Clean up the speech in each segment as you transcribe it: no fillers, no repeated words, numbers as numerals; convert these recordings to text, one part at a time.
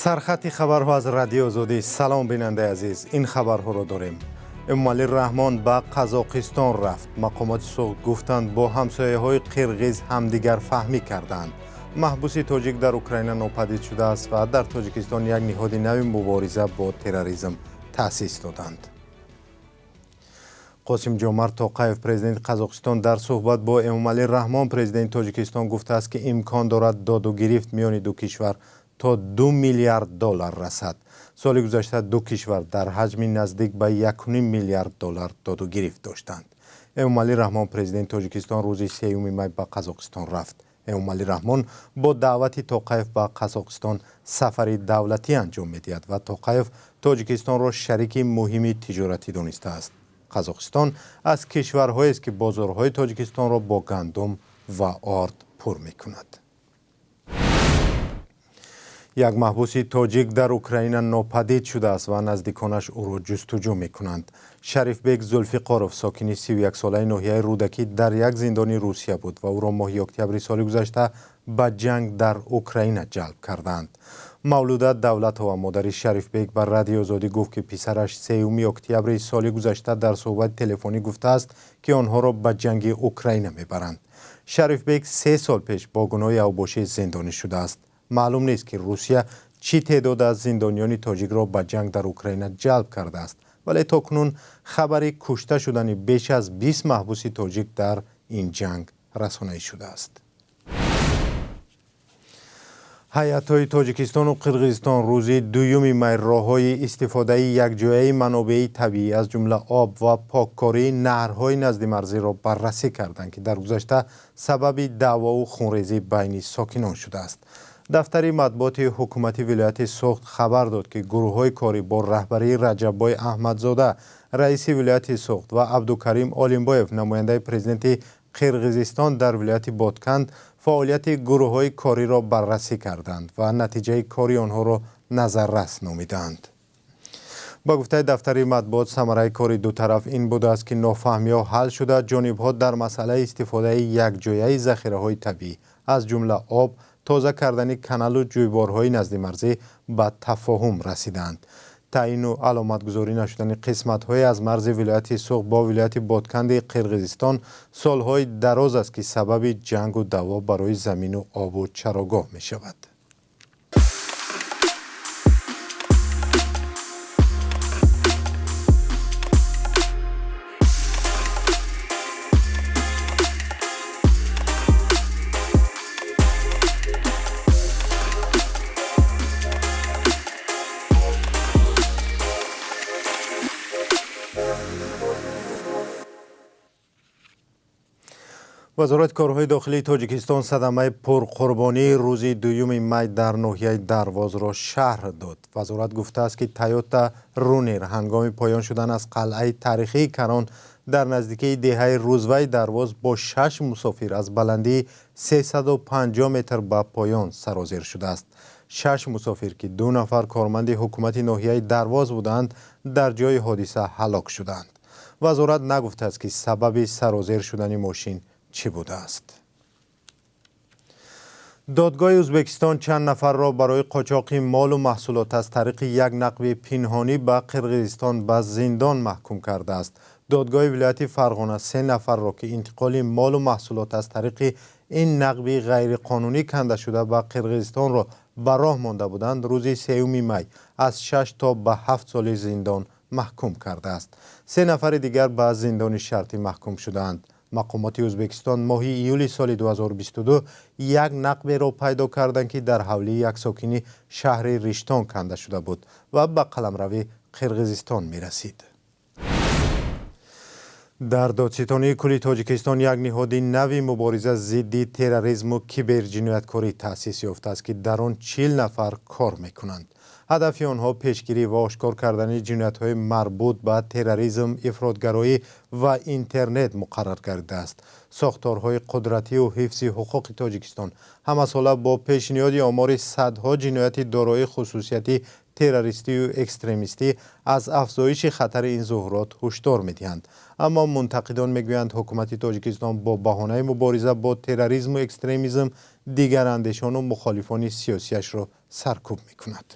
Сархати хабарҳо аз Радиои Озодӣ. Салом, бинандаи азиз. Ин хабарҳоро дорем. Эмомалӣ Раҳмон ба Қазоқистон рафт. Мақомоти Суғд гуфтанд, бо ҳамсояҳои қирғиз ҳамдигарфаҳмӣ карданд. Маҳбуси тоҷик дар Украина нопадид шудааст ва дар Тоҷикистон як ниҳоди нави мубориза бо терроризм таъсис доданд. Қосим Ҷомарт Тоқаев, президенти Қазоқистон, дар суҳбат бо Эмомалӣ Раҳмон, президенти Тоҷикистон, гуфтааст, ки имкон дорад доду гирифт миёни ду кишвар то 2 миллиард доллар расад. Соли гузашта ду кишвар дар ҳаҷми наздик ба 1,5 миллиард доллар доду гирифт доштанд. Эмомалӣ Раҳмон, президенти Тоҷикистон, рӯзи 3 май ба Қазоқистон рафт. Эмомалӣ Раҳмон бо даъвати Тоқаев ба Қазоқистон сафари давлатӣ анҷом медиҳад ва Тоқаев Тоҷикистонро шарики муҳими тиҷоратӣ донистааст. Қазоқистон аз кишварҳоест, ки бозорҳои Тоҷикистонро бо гандум ва орд пур мекунад. Як маҳбуси тоҷик дар Украина нопадид шудааст ва наздиконаш ӯро ҷустуҷӯ мекунанд. Шарифбек Зулфиқоров, сокини 31-солаи ноҳияи Рӯдакӣ, дар як зиндони Русия буд ва ӯро моҳи октябри соли гузашта ба ҷанг дар Украина ҷалб карданд. Мавлуда Давлатова, модари Шарифбек, ба Радиои Озодӣ гуфт, ки писараш 3 октябри соли гузашта дар суҳбати телефонӣ гуфтааст, ки онҳоро ба ҷанги Украина мебаранд. Шарифбек 3 сол пеш бо гуноҳи авбошӣ зиндонӣ шудааст. Маълум нест, ки Русия чӣ теъдод аз зиндониёни тоҷикро ба ҷанг дар Украина ҷалб кардааст, вале то кунун хабари кушта шудани беш аз 20 маҳбуси тоҷик дар ин ҷанг расонаӣ шудааст. Ҳайатҳои Тоҷикистону Қирғизистон рӯзи 2 май роҳҳои истифодаи якҷояи манобеи табиӣ, аз ҷумла об ва поккории наҳрҳои наздимарзиро баррасӣ карданд, ки дар гузашта сабаби даъвову хунрезӣ байни сокинон шудааст. Дафтари матбуоти ҳукумати вилояти Суғд хабар дод, ки гурӯҳҳои корӣ бо раҳбарии Раҷаббой Аҳмадзода, раиси вилояти Суғд, ва Абдукарим Олимбоев, намояндаи президенти Қирғизистон дар вилояти Ботканд, фаъолияти гурӯҳҳои кориро баррасӣ карданд ва натиҷаи кори онҳоро назаррас номиданд. Ба гуфтаи дафтари матбуот, самараи кори ду тараф ин будааст, ки нофаҳмиҳо ҳал шуда, ҷонибҳо дар масъалаи истифодаи якҷояи захираҳои табиӣ, аз ҷумла об, тоза кардани каналу ҷӯйборҳои наздимарзӣ ба тафоҳум расиданд. Таъину аломатгузорӣ нашудани қисматҳое аз марзи вилояти Суғд бо вилояти Ботканди Қирғизистон солҳои дароз аст, ки сабаби ҷангу даъво барои замину обу чарогоҳ мешавад. Вазорати корҳои дохилии Тоҷикистон садамаи пурқурбонии рӯзи 2 май дар ноҳияи Дарвозро шарҳ дод. Вазорат гуфтааст, ки Тойота Рунер ҳангоми поён шудан аз қалъаи таърихии Карон дар наздикии деҳаи Рузваи Дарвоз бо шаш мусофир аз баландии 350 метр ба поён сарозер шудааст. Шаш мусофир, ки ду нафар корманди ҳукумати ноҳияи Дарвоз буданд, дар ҷои ҳодиса ҳалок шуданд. Вазорат нагуфтааст, ки сабаби сарозер шудани мошин чӣ будааст. Додгоҳи Ӯзбекистон чанд нафарро барои қочоқи молу маҳсулот аз тариқи як нақби пинҳонӣ ба Қирғизистон ба зиндон маҳкум кардааст. Додгоҳи вилояти Фарғона се нафарро, ки интиқоли молу маҳсулот аз тариқи ин нақби ғайриқонунӣ канда шуда ба Қирғизистонро ба роҳ монда буданд, рӯзи 3 май аз 6 то ба 7 соли зиндон маҳкум кардааст. Се нафари дигар ба зиндони шартӣ маҳкум шудаанд. Мақомоти Ӯзбекистон моҳи июли соли 2022 як нақберо пайдо карданд, ки дар ҳавлии як сокини шаҳри Риштон канда шуда буд ва ба қаламрави Қирғизистон мерасид. Дар Додситонии кулли Тоҷикистон як ниҳоди нави мубориза зидди терроризму киберҷинояткорӣ таъсис ёфтааст, ки дар он 40 нафар кор мекунанд. Ҳадафи онҳо пешгирӣ ва ошкор кардани ҷиноятҳои марбут ба терроризм, ифротгароӣ ва интернет муқаррар гардидааст. Сохторҳои қудратию ҳифзи ҳуқуқи Тоҷикистон ҳамасола бо пешниҳоди омори садҳо ҷинояти дорои хусусияти террористию экстремистӣ аз афзоиши хатари ин зуҳурот ҳушдор медиҳанд. Аммо мунтақидон мегӯянд, ҳукумати Тоҷикистон бо баҳонаи мубориза бо терроризму экстремизм дигарандешону мухолифони сиёсиашро саркӯб мекунад.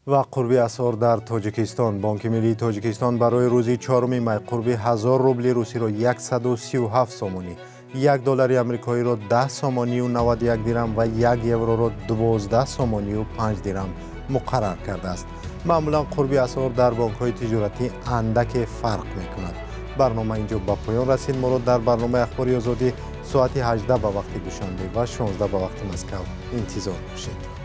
Ва қурби асъор дар Тоҷикистон. Бонки миллии Тоҷикистон барои рӯзи 4 май қурби 1000 рубли русиро 137 сомонӣ, 1 доллари амрикоиро 10 сомонию 91 дирам ва 1 евроро 12 сомонию 5 дирам муқаррар кардааст. Маъмулан қурби асъор дар бонкҳои тиҷоратӣ андаке фарқ мекунад. Барнома инҷо ба поён расид. Моро дар барномаи Ахбори Озодӣ соати 18 ба вақти Душанбе ва 16 ба вақти Москав интизор бошед.